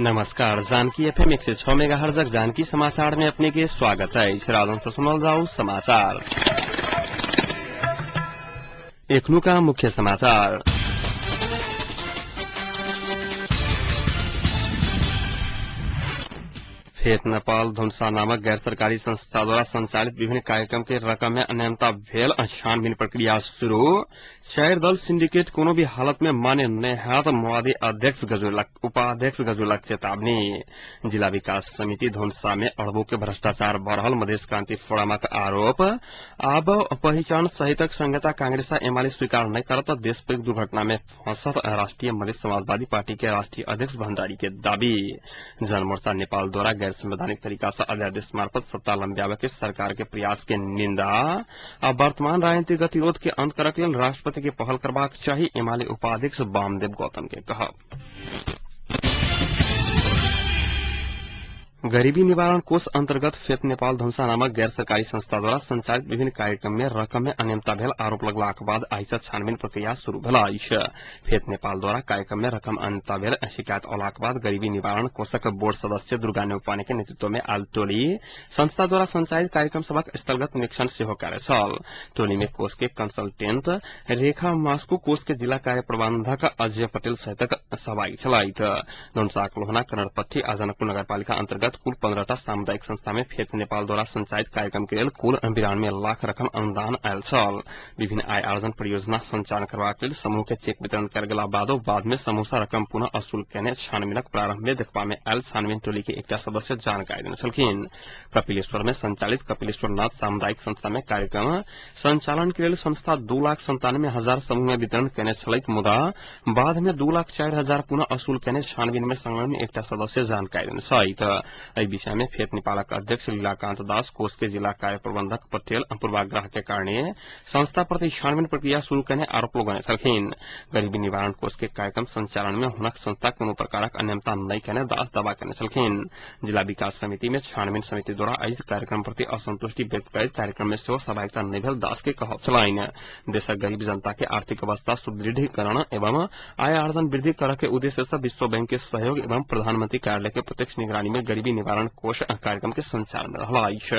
नमस्कार, जानकी एफएम 106 मेगाहर्जक जानकी समाचार में अपने के स्वागत है। राजन से सुनल जाऊ समाचार। एखनुका मुख्य समाचार। फेथ नेपाल धनुषा नामक गैर सरकारी संस्था द्वारा संचालित विभिन्न कार्यक्रम के रकम में अनियमितता भेल छानबीन प्रक्रिया शुरू। चारि दल सिंडिकेट कोनो भी हालत में मान्य नहि हैत, माओवादी अध्यक्ष गजोलक उपाध्यक्ष गजोलक चेतावनी। जिला विकास समिति धनुषा में अरबों के भ्रष्टाचार बढ़ल, मधेश क्रांति फोरमक आरोप। आब पहिचान सहितक संहिता कांग्रेस आ एमाले स्वीकार नहि करत, देश पैघ दुर्घटना में फंसत, राष्ट्रीय मधेश समाजवादी पार्टी के राष्ट्रीय अध्यक्ष भण्डारी के दावी। जनमोर्चा नेपाल द्वारा गैर संवैधानिक तरीका से अध्यादेश मार्फत सत्ता लंबियावे के सरकार के प्रयास के निंदा। आ वर्तमान राजनीतिक गतिरोध के अंत करक लेल राष्ट्रपति के पहल करबाक चाही, एमाले उपाध्यक्ष वामदेव गौतम के कहब। गरीबी निवारण कोष अंतर्गत फेथ नेपाल धनुषा नामक गैर सरकारी संस्था द्वारा संचालित विभिन्न कार्यक्रम में रकम में अनियमितता भेल आरोप लगलाक बाद आइ से छानबीन प्रक्रिया शुरू भेल अछि। फेथ नेपाल द्वारा कार्यक्रम में रकम अनियमितता भेल शिकायत अयलाक बाद गरीबी निवारण कोषक बोर्ड सदस्य दुर्गा नेउपाने के नेतृत्व में आयल टोली संस्था द्वारा संचालित कार्यक्रम सभक स्थलगत निरीक्षण सेहो कयने छल। टोली में कोष के कंसल्टेंट रेखा मास्कू, कोष के जिला कार्य प्रबंधक अजय पटेल सहितक सहभागी छलथि। धनुषाक लोहना, कनरपट्टी आ जनकपुर नगरपालिका अंतर्गत कुल 15टा सामुदायिक संस्था में फेथ नेपाल द्वारा संचालित कार्यक्रम के लेल कुल 92 लाख रकम अनुदान आयल छल। विभिन्न आय आर्जन परियोजना संचालन करबाक लेल समूह के चेक वितरण कयल गेला बादो बाद में समूह सँ रकम पुनः असूल केने छानबीनक प्रारंभ में देखबा में आयल छानबीन टोली के एकटा सदस्य जानकारी देने छलखिन। कपिलेश्वर में संचालित कपिलेश्वर नाथ सामुदायिक संस्था में कार्यक्रम संचालन के लेल संस्था 2,97,000 समूह में वितरण केने छलैक, मुदा बाद में 2,04,000 पुनः असूल केने छानबीन में संलग्न एकटा सदस्य जानकारी देने छथि। एहि विषय में फेथ नेपालक अध्यक्ष लीलाकांत दास कोष के जिला कार्य प्रबंधक पटेल पूर्वाग्रह के कारणे संस्था प्रति छानबीन प्रक्रिया शुरू केने आरोप लगौने छलखिन। गरीबी निवारण कोष के कार्यक्रम संचालन में हुनक संस्था कोनो प्रकारक अनियमितता नहि केने दास दावा केने छलखिन। जिला विकास समिति में छानबीन समिति द्वारा एहि कार्यक्रम प्रति असंतुष्टि व्यक्त करैत कार्यक्रम में सेहो सहभागिता नहि भेल दास के कहब छलनि। देशक गरीब जनता के आर्थिक अवस्था सुदृढ़ीकरण एवं आय आर्जन वृद्धि करऽ के उद्देश्य से विश्व बैंक के सहयोग एवं प्रधानमंत्री कार्यालय के प्रत्यक्ष निगरानी में गरीबी निवारण कोष कार्यक्रम के संचालन रहल अछि।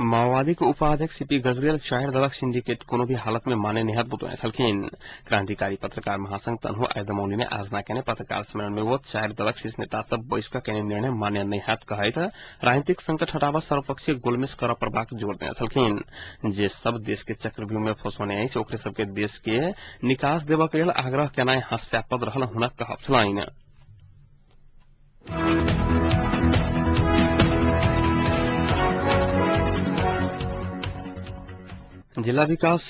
माओवादी के उपाध्यक्ष सीपी गजरेल चारि दलक सिंडिकेट कोनो भी हालत में मान्य नहि हैत बतौने छलखिन। क्रांतिकारी पत्रकार महासंघ तनहु आइ दमौली में आयोजना केने पत्रकार सम्मेलन में वो चारि दलक शीर्ष नेता सब बैस कऽ केने निर्णय मान्य नहि हैत कहैत राजनीतिक संकट हटाबऽ सर्वपक्षीय गोलमेज करऽ पड़बाक जोर देने छलखिन। जे सब देश के चक्रव्यूह में फंसौने अछि ओकरे सबके देश के निकास देबऽ के लेल आग्रह केनाइ हास्यास्पद रहल हुनक कहब छलनि। जिला विकास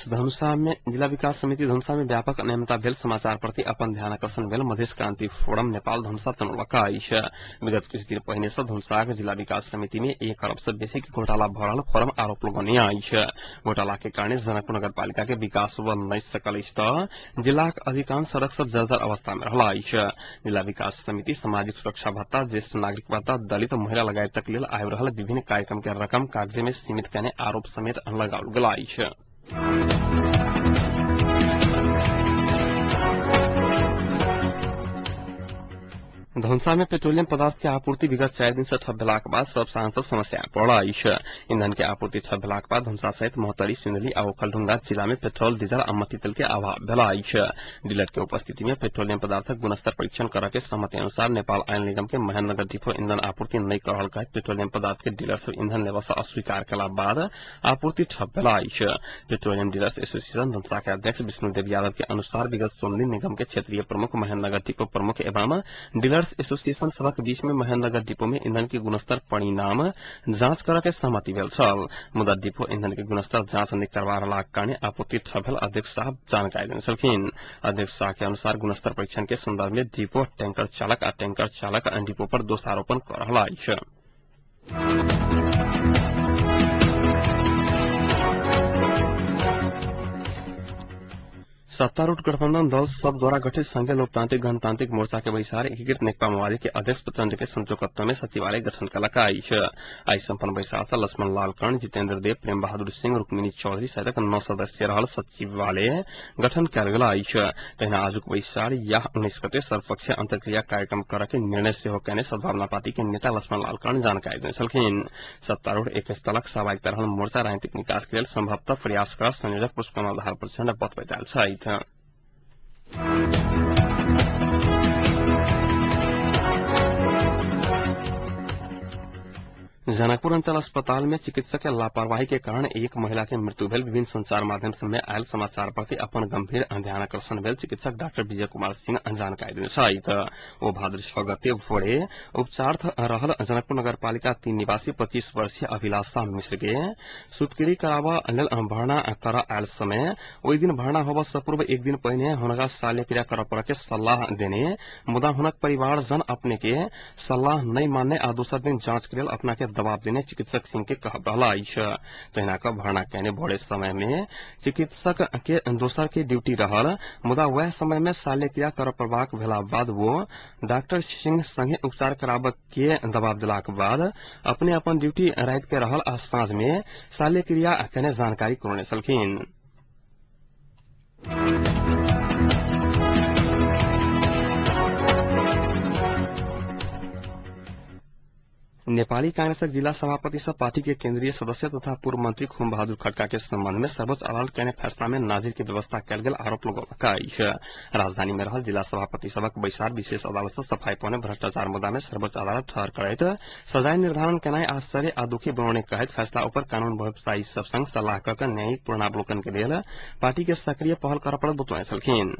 समिति धनुषा में व्यापक अनियमितता भेल समाचार प्रति अपन ध्यान आकर्षण भेल मधेश क्रांति फोरम नेपाल धनुषा जनौलक अछि। विगत किछु दिन पहिने से धनुषाक जिला विकास समिति में 1 अरब से बेसी के घोटाला भऽ रहल फोरम आरोप लगौने अछि। घोटाला के कारणे जनकपुर नगरपालिका के विकास भऽ नहि सकल अछि तऽ जिलाक अधिकांश सड़क सब जर्जर अवस्था में रहल अछि। जिला विकास समिति सामाजिक सुरक्षा भत्ता, ज्येष्ठ नागरिक भत्ता, दलित महिला लगायतक लेल आबि रहल विभिन्न कार्यक्रम के रकम कागजे में सीमित केने आरोप समेत लगाओल गेल अछि। धनुषा में पेट्रोलियम पदार्थ के आपूर्ति विगत 4 दिन से ठप भेलाक बाद सब सांसद समस्या पड़ल अछि। ईंधन के आपूर्ति ठप भेलाक बाद धनुषा सहित महोत्तरी, सिन्धुली आ ओखलढुंगा जिला में पेट्रोल, डीजल आ मट्टी तेल के अभाव भेल अछि। डीलर के उपस्थिति में पेट्रोलियम पदार्थक गुणस्तर परीक्षण करऽ के सहमति अनुसार नेपाल आयल निगम के महेन्द्रनगर डिपो ईंधन आपूर्ति नहि कऽ रहल कहैत पेट्रोलियम पदार्थ के डीलर सब ईंधन लेबऽ सँ अस्वीकार केला बाद आपूर्ति ठप भेल अछि। पेट्रोलियम डीलर्स एसोसिएशन धनुषा के अध्यक्ष विष्णुदेव यादव के अनुसार विगत सोमदिन निगम के क्षेत्रीय प्रमुख, महेन्द्रनगर डिपो प्रमुख एवं डीलर्स एसोसिएशन सभक बीच में महेन्द्रनगर डिपो में ईंधन के गुणस्तर परिणाम जांच करऽ के सहमति भेल छल, मुदा डिपो ईंधन के गुणस्तर जांच नहि करवा रहलाक कारणे आपूर्ति ठप भेल अध्यक्ष साहब जानकारी देने छलखिन। अध्यक्ष शाह के अनुसार गुणस्तर परीक्षण के संदर्भ में डिपो टैंकर चालक आ टैंकर चालक डिपो पर दोषारोपण कऽ रहल अछि। सत्तारूढ़ गठबंधन दल सब द्वारा गठित संघीय लोकतांत्रिक गणतांत्रिक मोर्चा के बैसार एकीकृत नेकपा माओवादी के अध्यक्ष प्रचण्ड के संयोजकत्व में सचिवालय गठन कलक अछि। आइ सम्पन्न बैसार से लक्ष्मण लाल कर्ण, जितेन्द्र देव, प्रेम बहादुर सिंह, रुक्मिणी चौधरी सहितक 9 सदस्य रहल सचिवालय गठन कयल गेल अछि। तहिना आजुक बैसार याह 19 गते सर्वपक्षीय अंतर्क्रिया कार्यक्रम करऽ के निर्णय सेहो कयने सद्भावना पार्टी के नेता लक्ष्मण लाल कर्ण जानकारी देने छलखिन। सत्तारूढ़ 21 दलक सहभागिता रहल मोर्चा राजनीतिक निकास के लेल संभवतः प्रयास कर संयोजक पुष्पकमल दाहाल प्रचण्ड बतबैत आयल छथि। जनकपुर अंचल अस्पताल में चिकित्सक के लापरवाही के कारण एक महिला के मृत्यु भेल विभिन्न संचार माध्यम में आयल समाचार प्रति अपन गंभीर ध्यानाकर्षण भेल चिकित्सक डॉक्टर विजय कुमार सिंह जानकारी देने छथि। ओ भाद्र 6 गते भोरे उपचार रहल जनकपुर नगरपालिका 3 निवासी 25 वर्षीय अभिलाषा मिश्र के सुतकिरी कराबऽ लेल भर्ना कर आयल समय ओहि दिन भर्ना होबऽ सँ पूर्व एक दिन पहिने हुनका शल्यक्रिया करऽ पड़ऽ के सल्लाह देने, मुदा हुनक परिवारजन अपने के सल्लाह नहि मानने आ दोसर दिन जांच के लेल अपना के दबाव देने चिकित्सक सिंह के कहब रहल अछि। तहिना क भर्ना कयने भोरे समय में चिकित्सक के दोसर के ड्यूटी रहल, मुदा वएह समय में शल्यक्रिया करऽ पड़बाक भेला बाद वो डॉक्टर सिंह संगे उपचार कराबऽ के दबाव देलाक बाद अपने अपन ड्यूटी राति के रहल आ साँझ में शल्यक्रिया कयने जानकारी करौने छलखिन। नेपाली कांग्रेसक जिला सभापति सह पार्टी के केंद्रीय सदस्य तथा पूर्व मंत्री खुम बहादुर खड़का के संबंध में सर्वोच्च अदालत कयने फैसला में नाजिर के व्यवस्था कयल गेल आरोप लगौलक अछि। राजधानी में रहल जिला सभापति सभक बैसार विशेष अदालत से सफाई पौने भ्रष्टाचार मुद्दा में सर्वोच्च अदालत ठहर करैत सजाय निर्धारण केनाइ आश्चर्य आ दुखी बनौने कहैत फैसला ऊपर कानून व्यवसायी सब संग सलाह क के न्यायिक पूर्णावलोकन के लेल पार्टी के सक्रिय पहल करऽ पड़त बतौने छलखिन।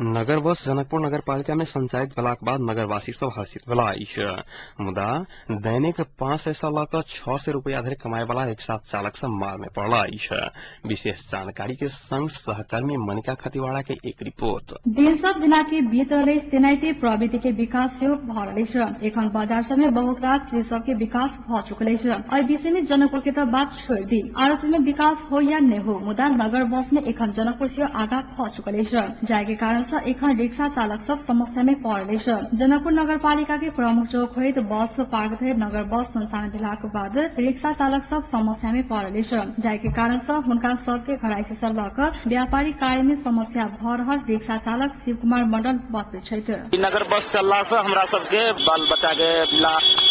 नगर बस जनकपुर नगरपालिका में संचालित भेलाक बाद नगरवासी सब हर्षित भेला अछि। मुदा दैनिक 500 सँ लऽ कऽ 600 रुपया धरि कमाए वाला रिक्शा चालक सब मार में पड़ल अछि। विशेष जानकारी के संग सहकर्मी मनिका खतिवाड़ा के एक रिपोर्ट। दिन सब जिला के बीत रहल तेनाहिते प्रविधि के विकास सेहो भऽ रहल अछि। एखन बाजार सब में बहुत रास चीज सब के विकास भऽ चुकल अछि। एहि विषय में जनकपुर के तऽ बात छोड़ि दी, आरो चीज में विकास हो या नहि हो, मुदा नगर बस में एखन जनकपुर सेहो आगा भऽ चुकल अछि, जाहि के कारण से एखन रिक्शा चालक सब समस्या में पड़ल अछि। जनकपुर नगरपालिका के प्रमुख चौक होइत बस पार्क धरि नगर बस संचालन भेलाक बाद रिक्शा चालक सब समस्या में पड़ल अछि, जाहि के कारण से हुनका सबके घरायसी से लऽ कऽ व्यापारिक कार्य में समस्या भऽ रहल रिक्शा चालक शिव कुमार मंडल बतबै छथि। नगर बस चलला से हमरा सबके बाल बच्चा के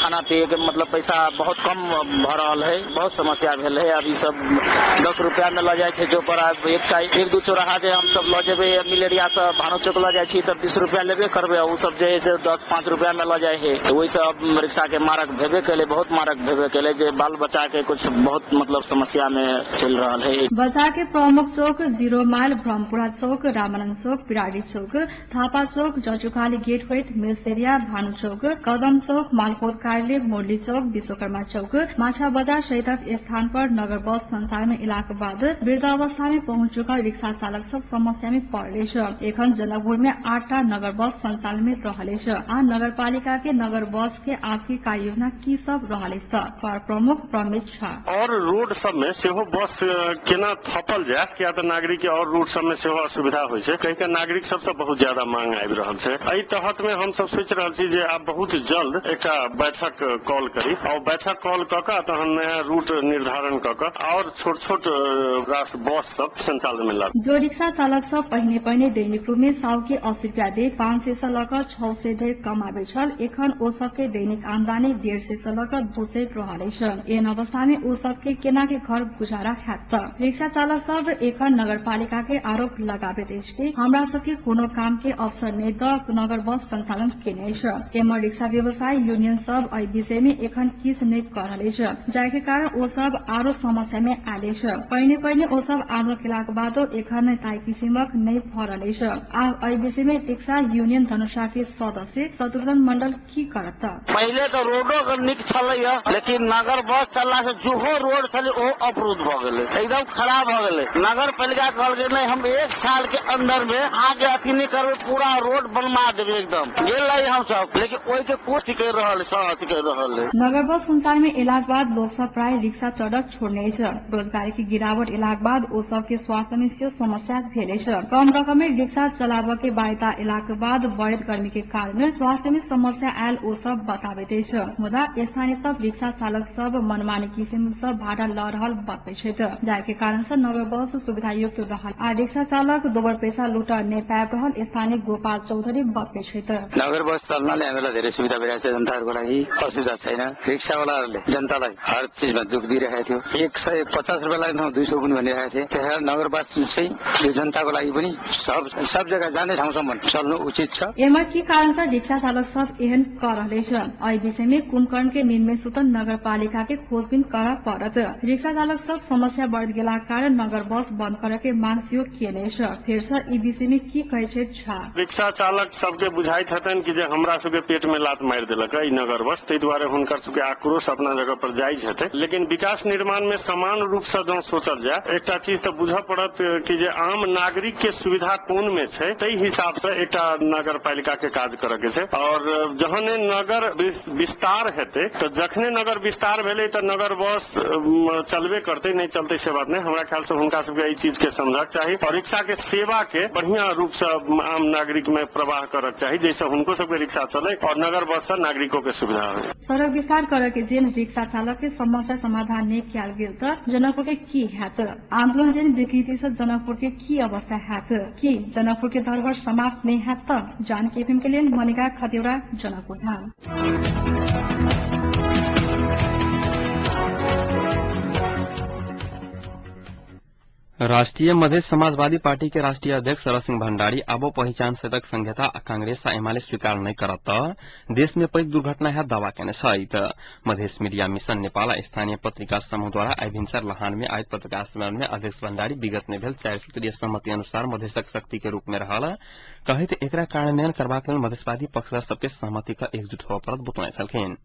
खाना पिए के मतलब पैसा बहुत कम भऽ रहल है, बहुत समस्या भेल है। अभी सब 10 रुपया में लऽ जाइ छै चौपर, एक दू चौराहा जे हम सब लऽ जेबै मिलेरिया से भानो चौक लऽ जाइ छी तऽ 20 रुपया लेबे करबै, ओ सब जे है से 10-5 रुपया में लऽ जाइ है। तऽ ओहि सब रिक्शा के मारक भेबे केले, बहुत मारक भेबे केले जे बाल बच्चा के कुछ बहुत मतलब समस्या में चलि रहल है। बाजार के प्रमुख चौक 0 माइल, ब्रह्मपुरा चौक, रामानंद चौक, पिराड़ी चौक, थापा चौक, जचुखाली गेट होइत मिलसेरिया, भानु चौक, कदम चौक, मालपोत कार्यालय, मुरली चौक, विश्वकर्मा चौक, माछा बाजार सहितक स्थान पर नगर बस संचालन में एलाक बाद वृद्धावस्था में पहुंच चुकल रिक्शा चालक सब समस्या में पड़ल अछि। एखन जनकपुर में 8टा नगर बस संचालन में रहल अछि आ नगरपालिका के नगर बस के आपकी कार्य योजना की सब रहल अछि पर प्रमुख प्रमेश झा। और रोड सब में सेहो बस केना थपल जाय, किया तऽ नागरिक के और रूट सब में सेहो असुविधा होइ छै, कहि के नागरिक सबसे बहुत ज्यादा मांग आबि रहल छै। एहि तहत में हम सब सोचि रहल छी जे आब बहुत जल्द एकटा बैठक कॉल करी और बैठक कॉल कऽ के तहन नया रूट निर्धारण कऽ के और छोट छोट रास बस सब संचालन में लाबी। जो रिक्शा चालक सब पहिने पहिने दैनिक रूप में 100 के 80 रुपया दे 500 से लऽ कऽ 600 धरि कमाबै छल, एखन ओ सबके दैनिक आमदनी 150 से लऽ कऽ 200 रहल अछि। एहन अवस्था में ओ सबके केना के घर गुजारा हैत? रिक्शा चालक सब एखन नगरपालिका के आरोप लगाबैत अछि कि हमरा सबके कोनो काम के अवसर नहि दऽ नगर बस संचालन केने अछि। एम्हर रिक्शा व्यवसायी यूनियन सब एहि विषय में एखन किछु नहि कऽ रहल अछि, जाहि के कारण ओ सब आरो समस्या में आयल अछि। पहिने पहिने ओ सब आन्दोलन केलाक बादो एखन ताहि किसिमक नहि भऽ रहल अछि। आब एहि विषय में रिक्शा यूनियन धनुषा के सदस्य शत्रुघ्न मंडल की करत? पहिले तऽ रोडो नीक छलैया, लेकिन नगर बस चलला से जोहो रोड छलै ओ अवरुद्ध भऽ गेलै, एकदम खराब भऽ गेलै। नगर पालिका कहलकै नहि, हम 1 साल के अंदर में अहाँके अथी नहि करबै, पूरा रोड बनवा देबै एकदम। गेल रही हमसब, लेकिन ओहिके कोई करि रहल अथी खर्च कर रहल है। नगर बस संचार में एलाक बाद लोग सब प्राय रिक्शा चढ़क छोड़ने अछि। रोजगारी के गिरावट एलाक बाद ओ सब के स्वास्थ्य में सेहो समस्या भेल अछि। कम रकम में रिक्शा चलाबऽ के बाध्यता एलाक बाद बढ़ैत गर्मी के कारण स्वास्थ्य में समस्या आयल ओ सब बताबैत अछि। मुदा स्थानीय सब रिक्शा चालक सब मनमानी किसिम से भाड़ा ल रहल बतबै छथि, जाहि के कारण से नगर बस सुविधायुक्त रहल आ रिक्शा चालक दोबर पैसा लुट नहि पाबि रहल स्थानीय गोपाल चौधरी बतबै छथि। नगर बस चल्नाले हामीलाई धेरै सुविधा भइरहेको छ, जनताहरूको लागि असुविधा छैन। रिक्सावालाहरूले जनतालाई हर चिजमा दुख दिइरहेको थियो। 150 रुपियाँ लाग्ने ठाउँ 200 पनि भनिरहेको थिए। त्यसैले नगर बस चाहिँ यो जनताको लागि पनि सब जग्गा जाने ठाउँसम्म चल्नु उचित छ। एमा की कारण से रिक्शा चालक सब एहन कर रहल अछि? एहि विषय में कुंभकर्ण के निर्णय सुतन नगर पालिका के खोजबीन करऽ पड़त। रिक्शा चालक सब समस्या बढ़ गेला कारण नगर बस बंद करे के मांग सेहो केने अछि। फेर से ई विषय में की कहै छै झा? रिक्शा चालक सबके बुझाइत हेतनि कि जे हमरा सबके पेट में लात मारि देलक ई नगर बस, ताहि दुआरे हुनकर सबके आक्रोश अपना जगह पर जायज हेतै। लेकिन विकास निर्माण में समान रूप से जँ सोचल जाय, एकटा चीज तऽ बुझऽ पड़त कि जे आम नागरिक के सुविधा कोन में छै, ताहि हिसाब से एकटा नगर पालिका के काज करऽ के छै। और जहने नगर विस्तार हेतै तऽ जखने नगर विस्तार भेलै तऽ नगर बस चलबे करतै, नहि चलतै से बात नहि। हमरा ख्याल से हुनका सबके एहि चीज के समझक चाही और रिक्शा के सेवा के बढ़िया रूप से आम नागरिक में प्रवाह करक चाही, जाहिसँ हुनको सबके रिक्शा चले और नगर बस से नागरिको के सुविधा हो। सड़क विस्तार करे के जेन रिक्शा चालक के समस्या समाधान नहि कयल गेल तऽ जनकपुर के की हैत? आंदोलन जेन विकृति से जनकपुर के की अवस्था हैत? की जनकपुर के धरोहर समाप्त नहीं हैत? त जानकी एफएम के लिए मनिका खतिवड़ा, जनकपुर धाम। राष्ट्रीय मधेश समाजवादी पार्टी के राष्ट्रीय अध्यक्ष शरद सिंह भण्डारी आबो पहिचान सहितक संहिता आ कांग्रेस आ एमाले स्वीकार नहि करत त देश में पैघ दुर्घटना है दावा केने छथि। मधेश मीडिया मिशन नेपाल आ स्थानीय पत्रिका समूह द्वारा आइ भिनसर लहान में आयोजित पत्रकार सम्मेलन में अध्यक्ष भण्डारी विगत में भेल 4 सूत्रीय सहमति अनुसार मधेशक शक्ति के रूप में रहल कहैत एकरा कार्यान्वयन करबाक लेल मधेशवादी पक्षधर सबके सहमति क एकजुट होबय पड़त बतौने छलखिन।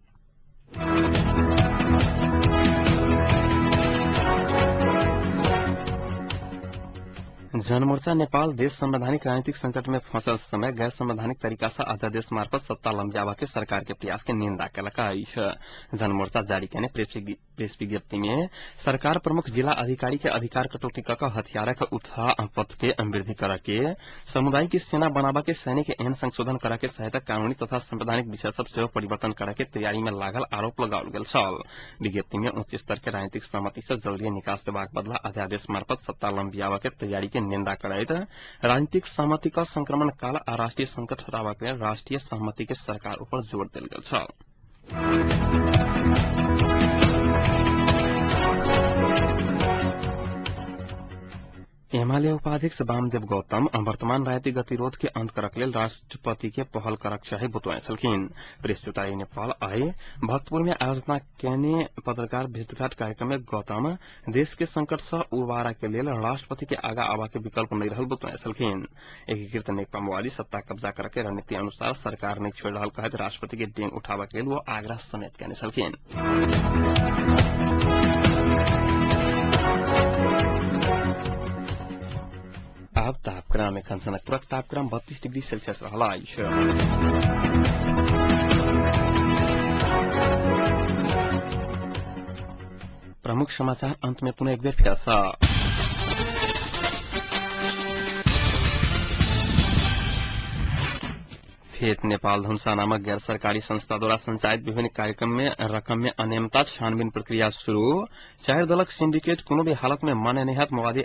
जनमोर्चा नेपाल देश संवैधानिक राजनीतिक संकट में फंसल समय गैर संवैधानिक तरीका से अध्यादेश मार्फत सत्ता लम्बियाबा के सरकार के प्रयास के निंदा केलक अछि। जनमोर्चा जारी केने प्रेस विज्ञप्ति में सरकार प्रमुख जिला अधिकारी के अधिकार कटौती क के हथियारक उत्साह पथ के वृद्धि कर के समुदाय की सेना बनाबा के सैनिक एहन संशोधन कर के सहायता कानूनी तथा संवैधानिक विषय सब सेहो परिवर्तन करे के तैयारी में लागल आरोप लगाओल गेल छल। विज्ञप्ति में उच्च स्तर के राजनीतिक सहमति से जल्दी निकास देबाक बदला अध्यादेश मार्फत सत्ता लम्बियाबा के तैयारी के निंदा करैत राजनीतिक सहमति का संक्रमण काल आ राष्ट्रीय संकट हटाबा के राष्ट्रीय सहमति के सरकार ऊपर जोर देल गेल छल। एमाले उपाध्यक्ष वामदेव गौतम वर्तमान राजनीतिक गतिरोध के अंत करक लेल राष्ट्रपति के पहल करक चाही बतौने छलखिन। प्रेस चौतारी नेपाल आइ भक्तपुर में आयोजना केने पत्रकार भेंटघाट कार्यक्रम में गौतम देश के संकट से उबारा के लेल राष्ट्रपति के आगा आबा के विकल्प नहीं रहल बतौने छलखिन। एकीकृत नेकपा माओवादी सत्ता कब्जा करके रणनीति अनुसार सरकार नहीं छोड़ रहल कहैत राष्ट्रपति के डेंग उठाबा के लेल वो आग्रह समेत केने छलखिन। आब तापक्रम एखन जनकपुरक तापक्रम 32 डिग्री सेल्सियस रहल अछि। प्रमुख समाचार अंत में पुनः एक बेर फेर सँ। फेत नेपाल धनुषा नामक गैर सरकारी संस्था द्वारा संचालित विभिन्न कार्यक्रम में रकम में अनियमितता छानबीन प्रक्रिया शुरू। 4 दलक सिंडिकेट कोनो भी हालत में मान्य नहीं हैत माओवादी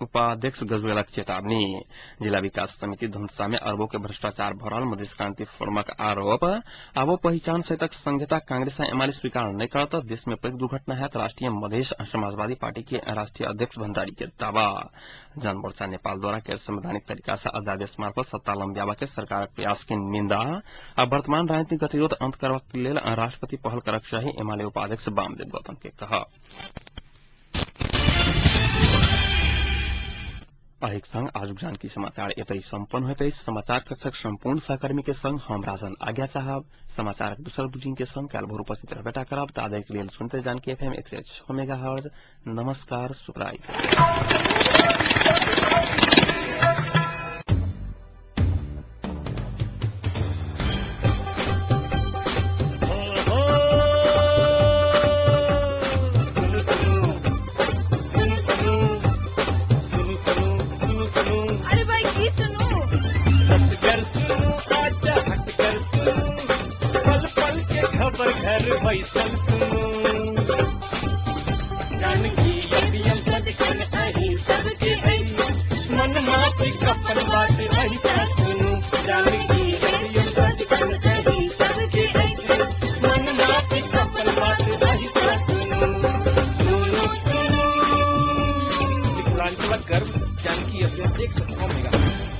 उपाध्यक्ष गजुरेलक चेतावनी। जिला विकास समिति धनुषा में अरबों के भ्रष्टाचार भरल मधेश क्रांति फोरमक आरोप। आबो पहिचान सहितक संहिता कांग्रेस आ एमाले स्वीकार नहीं करत देश में पैघ दुर्घटना हैत राष्ट्रीय मधेश समाजवादी पार्टी के राष्ट्रीय अध्यक्ष भण्डारी के दावा। जनमोर्चा नेपाल द्वारा गैर संवैधानिक तरीका से अध्यादेश मार्फत सत्ता लम्बियाबा के सरकारक प्रयास के निंदा आ वर्तमान राजनीतिक गतिरोध अंत करबाक लेल राष्ट्रपति पहल करक चाही एमाले उपाध्यक्ष वामदेव गौतम के कहा। एहिक संग आजुक जानकी समाचार एतहि सम्पन्न होइत अछि। समाचार कक्षक सम्पूर्ण सहकर्मी के संग हम राजन आज्ञा चाहब। समाचारक दोसर बुलेटिन के संग काल्हि भोर उपस्थित रहबे करब। ताधरि लेल सुनते जानकी एफएम 106 मेगाहर्ट्ज। नमस्कार, शुभरात्रि। बैसल सुनू। जानकी एफएम सदिखन अहीं सबके अछि, मन माफिक अपन बात अहिसँ सुनू। जानकी एफएम सदिखन अहीं सबके अछि, मन माफिक अपन बात अहिसँ सुनू। सुनू सुनू मिथिलांचलक गर्व जानकी एफएम 106 मेगाहर्ट्ज।